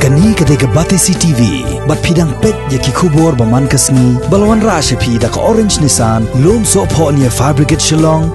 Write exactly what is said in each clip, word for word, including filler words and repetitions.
Kane ka dei ka Batesi T V, bad phi dang peit ïa ki khubor ba man ka sngi, ba la wanrah sha phi da ka Orange Nissan, Lumsohphoh near Fire Brigade Shillong.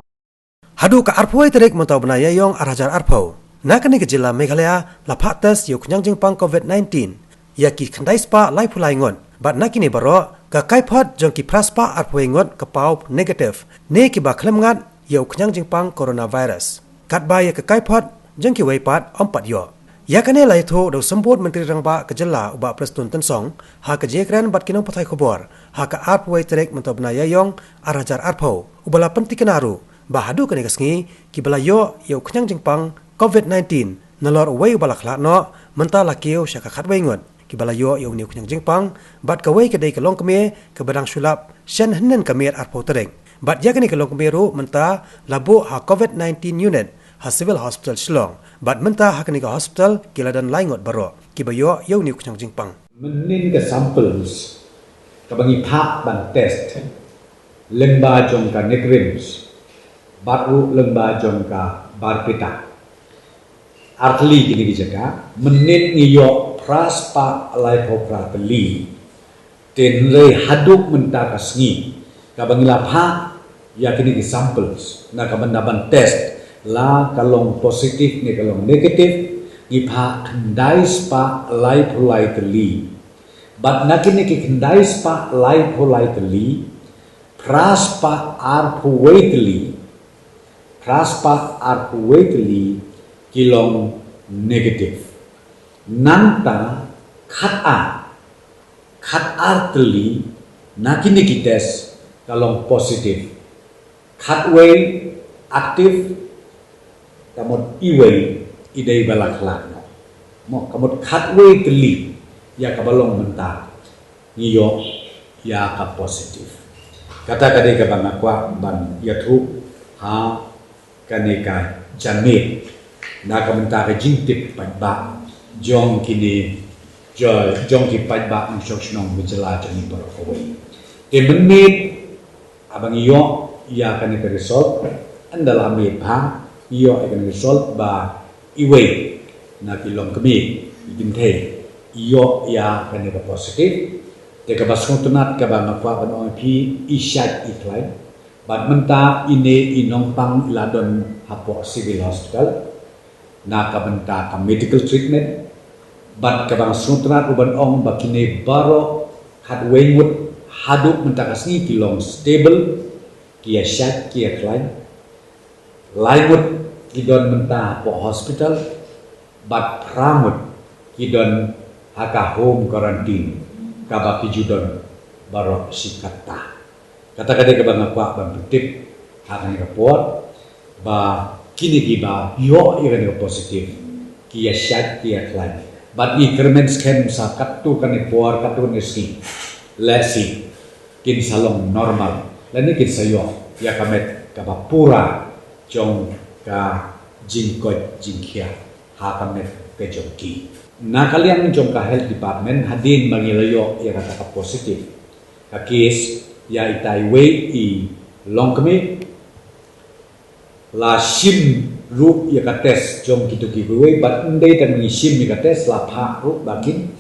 Haduh ka arphew wei tarik mynta u bnai Ïaïong ar hajar arphew, na kane ka jylla Meghalaya la phah test ïa u khñiang jingpang COVID nineteen ïa ki khyndai spah laiphew lai ngut, bad na kine baroh ka kaiphod jong ki phra spah arphew wei ngut ka paw negative, ne kiba khlem ngat ïa u khñiang jingpang coronavirus. Katba ïa ka kaiphod jong kiwei pat ym pat ïoh. Ïa kane la ïathuh da u Symbud Myntri Rangbah ka jylla u Bah Prestone Tynsong ha ka jingïakren bad ki nongpathai khubor ha ka arphew wei tarik mynta u bnai Ïaïong ar hajar arphew, uba la pyntikna ruh ba haduh kane ka sngi kiba la ïoh ïa u khñiang jingpang COVID nineteen nalor uwei uba la khlad noh mynta la kiew sha ka khatwei ngut kiba la ïoh ïa une u khñiang jingpang, bad kawei ka dei ka longkmie kaba dang shu lap shen hynnin ka miet arphew tarik. Bad ïa kane ka longkmie ruh mynta la buh ha COVID nineteen unit ha Civil Hospital Shillong, bad mynta ha kane ka hospital ki la don lai ngut baroh kiba ïoh ïa une u khñiang jingpang. Mynnin ka samples kaba ngi phah ban test lyngba jong ka NEIGRIHMS bad ruh lyngba jong ka BARPETA, artylli kine ki jaka, mynnin ngi ïoh phra spah laiphew phra tylli. Te hynrei haduh mynta ka sngi kaba ngi la phah ïa kine ki samples na ka bynta ban test la ka long positive ne ka long negative, ngi phah khyndai spah laiphew lai tylli. Bad na kine ki khyndai spah laiphew lai tylli, phra spah arphew wei tylli, phra spah arphew wei tylli ki long negative. Nangta khat ar, khat ar tylli na kine ki test ka long positive. Khatwei active, ka mut iwei i dei ba la khlad noh. Mo, ka mut khatwei tylli ïa kaba long mynta ngi ïoh ïa ka positive. Kata ka dei kaba nga kwah ban ïathuh ha kane ka janmiet na ka bynta ka jingtip paidbah jong kine, jo-, jong ki paidbah nongshong shnong ba jylla jong ngi baroh kawei. Te mynmiet haba ngi ïoh ïa kane ka result, ynda la miet bha, ngi ïoh ïa kane ka result ba iwei na ki longkmie, ki kynthei, i ïoh ïa kane ka positive. Te kaba sngewtynnat kaba nga kwah ban ong ïa phi, i shait i khlaiñ. Bad mynta ine i nongpang i la don hapoh Civil Hospital na ka bynta ka medical treatment. Bad kaba nga sngewtynnat ruh ban ong ba kine baroh khatwei ngut haduh mynta ka sngi ki long stable, ki ïa shait ki ïa khlaiñ. Lai ngut ki don mynta hapoh hospital, bad phra ngut ki don ha ka home quarantine kaba ki ju don baroh shi katta. Kata ka dei kaba nga kwah ban pyntip ha kane ka por, ba kine kiba ïoh ïa kane ka positive ki ïa shait ki ïa khlaiñ. Bad ngi kyrmen skhem sa katto katne por, katto katne sngi, lehse kin sa long normal lane kin sa ïoh ïa ka met kaba pura jong ka jingkoit jingkhiah ha ka met ka jong ki. Na ka liang jong ka health department, hadien ba ngi la ïoh ïa kata ka positive ka case ïa itai iwei i longkmie, la shim ruh ïa ka test jong kito kiwei, bad ym dei tang ngi shim ïa ka test, la phah ruh ba kin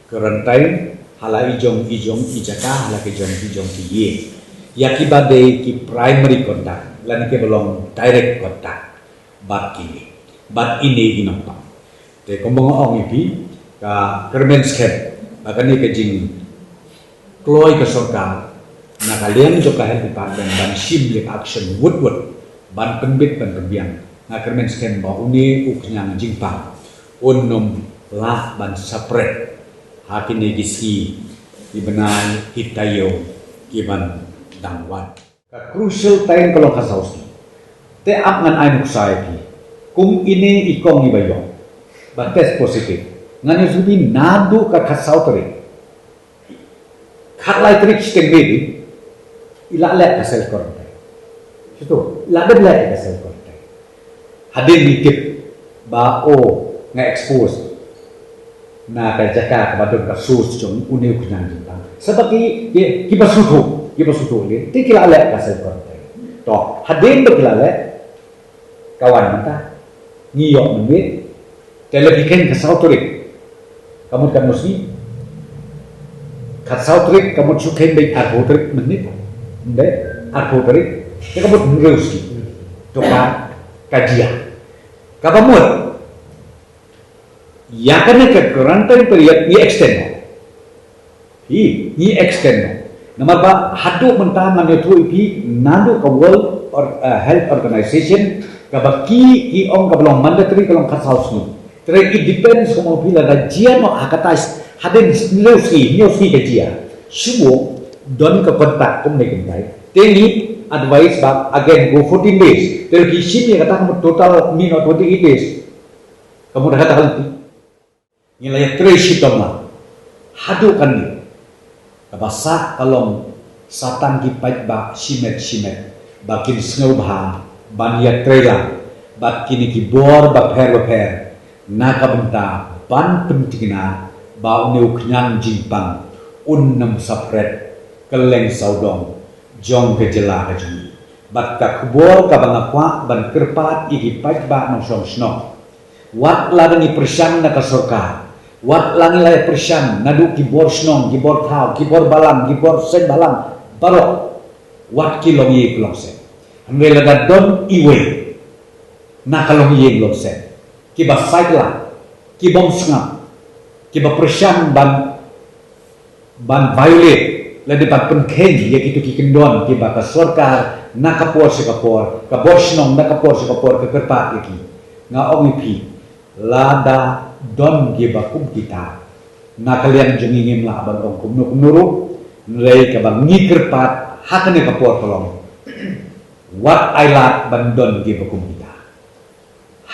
quarantine ha la i jong i jong i jaka, ha la ki jong i jong ki ïing. Ïa kiba dei ki primary contact lane kiba long direct contact bad kine, bad ine i nongpang. Te kumba nga ong ïa phi, ka kyrmen skhem ba kane ka jingkloi ka sorkar na ka liang jong ka health department ban shim ïa ka action wut wut, ban pynbit ban pynbiang. Nga kyrmen skhem ba une u khñiang jingpang un ym lah ban spread ha kine ki sngi, ki bnai, ki taïew ki ban dang wan. Ka crucial time ka long khatsaw sngi. Te ap ngan ai nuksa ïa phi. Kum ine i kong iba ïoh, ba test positive, ngan ïoh sngewthuh naduh ka khatsaw tarik, khatlai tarik shiteng maybe, i la leh ka self quarantine. Shuh to, i la dep leh ka self quarantine. Hadien ngi tip ba, o, nga expose na ka jaka kaba don ka source jong une u khñiang jingpang. Sa ba ki, ki, kiba sngewthuh, kiba sngewthuh leh, te ki la leh ka self quarantine. To, hadien ba ki la leh, ka wan mynta, ngi ïoh mynmiet, te lada phi kheiñ khatsaw tarik, Ka mut katno sngi? Khatsaw tarik ka mut shu kheiñ beit arphew tarik mynhynnin. Ynda arphew tarik te ka mut hynriew sngi. To ka, ka jia. Kaba mut ïa kane ka quarantine period ngi extend noh. Hi, ngi extend noh. Namar ba haduh mynta ngan ïathuh ïa phi naduh ka World Or-, uh, Health Organization, kaba ki, ki ong kaba long mandatory ka long khatsaw sngi. Te it depends kumno phi, lada jia noh ha kata hadien hynriew sngi, hynñiew sngi ka jia, shu don ka contact kumne kumtai, te ngi advice ba again go fourteen days. Te ki shim ïa kata ka mut total mih noh twenty-eight days. Ka mut ha kata ka lynti ngi la ïatrei shitom lang. Haduh kane kaba sah ka long sa tang ki paidbah shimet shimet ba kin sngewbha ban ïatrei lang bad kine ki bor bapher bapher na ka bynta ban pynthikna ba une u khñiang jingpang un ym saphriang kylleng sawdong jong ka jylla ka jong ngi. Bad ka khubor kaba nga kwah ban kyrpad ïa ki paidbah nongshong shnong, wat la ngi pyrshang na ka sorkar, wat la ngi la pyrshang naduh ki bor shnong, ki bor thaw, ki bor balang, ki bor seng balang baroh, wat ki longïing longsem. Hynrei lada don iwei na ka longïing longsen kiba sait la, ki bym sngap, kiba pyrshang ban ban violate lane ban pynkheiñ ïa kito ki kyndon kiba ka sorkar na ka por sha ka por, ka bor shnong na ka por sha ka por ka kyrpad ïa ki. Nga ong ïa phi, lada don kiba kum kita, na ka liang jong ngi ngim lah ban ong kumno kumno ruh. Hynrei kaba ngi kyrpad ha kane ka por ka long, wat ai lad ban don kiba kum kita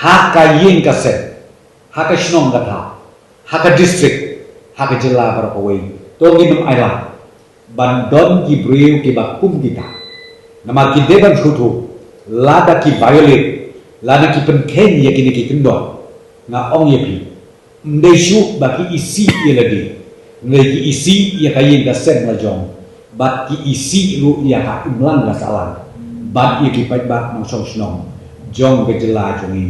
ha ka ïing ka sem, ha ka shnong ka thaw, ha ka district, ha ka jylla baroh kawei. To ngin ym ai lad ban don ki briew kiba kum kita. Namar ki dei ban sngewthuh, lada ki violate, lada ki pynkheiñ ïa kine ki kyndon, nga ong ïa phi, ym dei shuh ba ki isih ïa lade, hynrei ki isih ïa ka ïing ka sem la jong, bad ki isih ruh ïa ka imlang ka sahlang, bad ïa ki paidbah nongshong shnong jong ka jylla jong ngi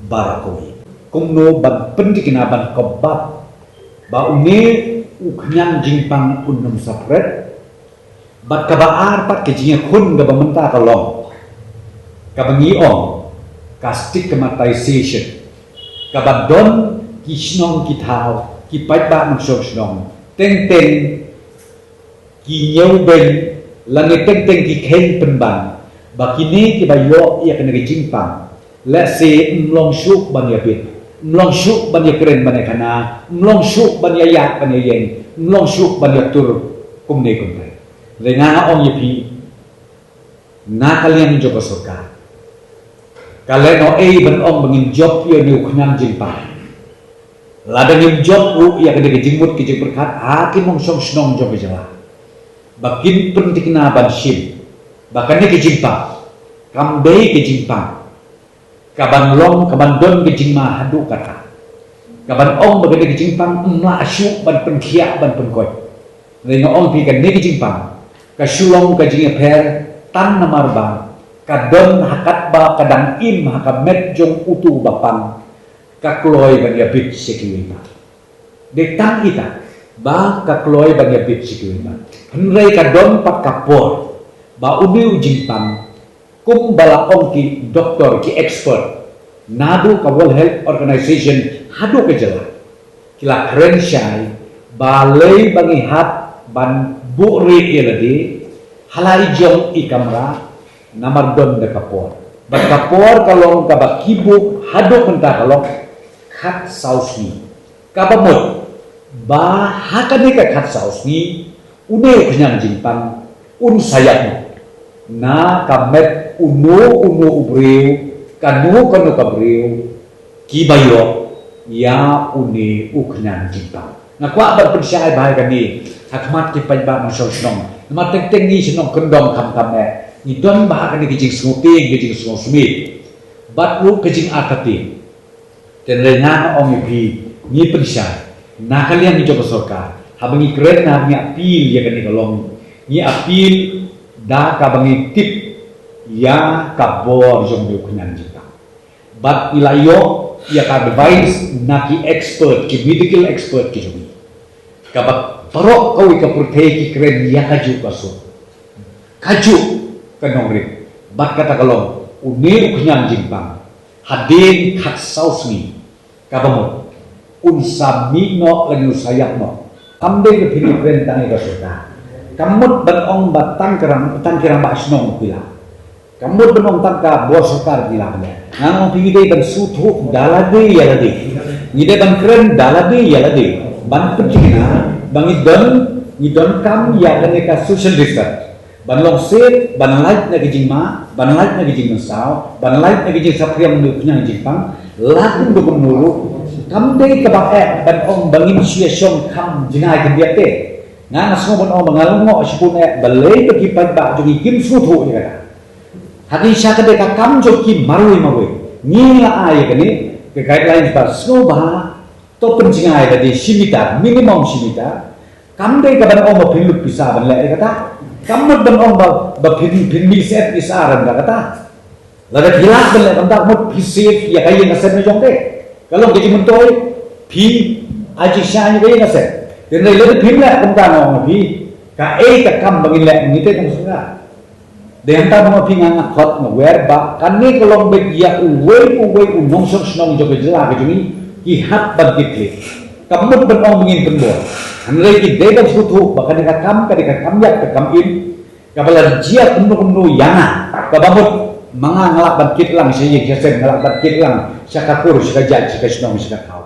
baroh kawei. Kumno ban pynthikna ban kyrpad ba une u khñiang jingpang un ym saphriang. Bad kaba ar pat ka jingïakhun kaba mynta ka long kaba ngi ong ka stigmatization, kaba don ki shnong ki thaw, ki paidbah nongshong shnong, teng teng ki ñiewbeiñ lane teng teng ki kheiñ pynban ba kine kiba ïoh ïa kane ka jingpang, lehse ym long shuh ban ïabit, ym long shuh ban ïakren ban ïakhana, ym long shuh ban ïaïah ban ïaïeng, ym long shuh ban ïatur kumne kumtai. Hynrei nga ong ïa phi, na ka liang jong ka sorkar, ka lehnohei ban ong ba ngin jop ïa une u khñiang jingpang. Lada ngim jop ruh ïa kane ka jingmut ka jingpyrkhat ha ki nongshong shnong jong ka jylla ba kin pynthikna ban shim ba kane ka jingpang kam dei ka jingpang kaban long, kaban don ka jingma haduh katta, kaban ong ba kane ka jingpang ym lah shuh ban pynkhiah ban pynkoit. Hynrei nga ong phi, kane ka jingpang ka shu long ka jingïapher tang namar ba ka don ha katba ka dang im ha ka met jong uto uba pang, ka kloi ban ïabit sha kiwei pat. Dei tang ita ba ka kloi ban ïabit sha kiwei pat. Hynrei ka don pat ka por ba une u jingpang, kumba la ong ki doktor, ki expert, naduh ka World Health Organization haduh ka jylla, ki la kren shai ba lei ba ngi hap ban buhrieh ïa lade ha la i jong i kamra, namar don da ka por. Bad ka por ka long kaba ki buh haduh mynta ka long khatsaw sngi. Kaba mut ba ha kane ka khatsaw sngi une u khñiang jingpang un sa ïap noh na ka met uno uno u briew, kano kano ka briew kiba ïoh ïa une u khñiang jingpang. Nga kwah ban pynshai bha ïa kane ha khmat ki paidbah nongshong shnong, namar teng teng ngi shnong kyndong khamtam eh ngi don bha kane ka jingsngewtieng, ka jingsngewsmit bad ruh ka jingartatien. Te hynrei nga ong ïa phi, ngi pynshai na ka liang jong ka sorkar, haba ngi kren, haba ngi appeal ïa kane ka long, ngi appeal da kaba ngi tip ïa ka bor jong une u khñiang jingpang. Bad ngi la ïoh ïa ka advice na ki expert, ki medical expert ki jong ngi. Kaba baroh kawei ka pyrthei ki kren ïa kajuh ka sur, kajuh ka nongrim. Bad kata ka long, une u khñiang jingpang, hadien khatsaw sngi, kaba mut un sa mih noh lane un sa ïap noh. Kam dei ba phin ïakren tang ïa ka sorkar. Kam mut ban ong ba tang ki rang, tang ki rangbah shnong ki lah. Kam mut ban ong tang ka bor sorkar ki lah ban leh. Nga ong phi, ngi dei ban sngewthuh da lade ïa lade. Ngi dei ban kren da lade ïa lade, ban pynthikna ba ngi don, ngi donkam ïa kane ka social distance. Ban long safe, ban lait na ka jingma, ban lait na ka jingmynsaw, ban lait na ka jingsaphriang na u khñiang jingpang. La kumno kumno ruh, kam dei kaba eh ban ong ba ngin shu ïashong kham jngai khyndiat te. Nga, nga sngew ban ong ba nga lyngngoh shibun eh balei ba ki paidbah jong ngi kim sngewthuh ïa kata. Hadien sha ka dei ka kam jong ki marwei marwei. Ngi la ai ïa kane ka guidelines ba sngewbha to pynjngai da dei shi mitar, minimum shi mitar. Kam dei ka ban ong ba phin lut pisa ban leh ïa kata. Kam mut ban ong ba, ba phin, phin mih shet pisa ram da kata. Lada phi lah ban leh kumta, mut phi save ïa ka ïing ka sem jong te. Ka long ka jingmyntoi, phi ai jingshisha ïa ka ïing ka sem. Hynrei lada phim leh kumta, nga ong phi, kaei ka kam ba ngin leh ngi te kum sorkar? Dei hangta ba nga, phi, nga, nga khot, nga wer ba kane ka long beit ïa uwei uwei u nongshong shnong jong ka jylla ka jong ngi, ki hap ban kit khlieh. Kam mut ban ong ba ngin pynbor. Hynrei ki dei ban sngewthuh ba kane ka kam ka dei ka kam ïap ka kam im, kaba la jia kumno kumno ïa nga, kaba mut ma nga, nga lah ban kit lang sha ïing sha sem, nga lah ban kit lang sha ka kur, sha ka jait, sha ka shnong, sha ka thaw.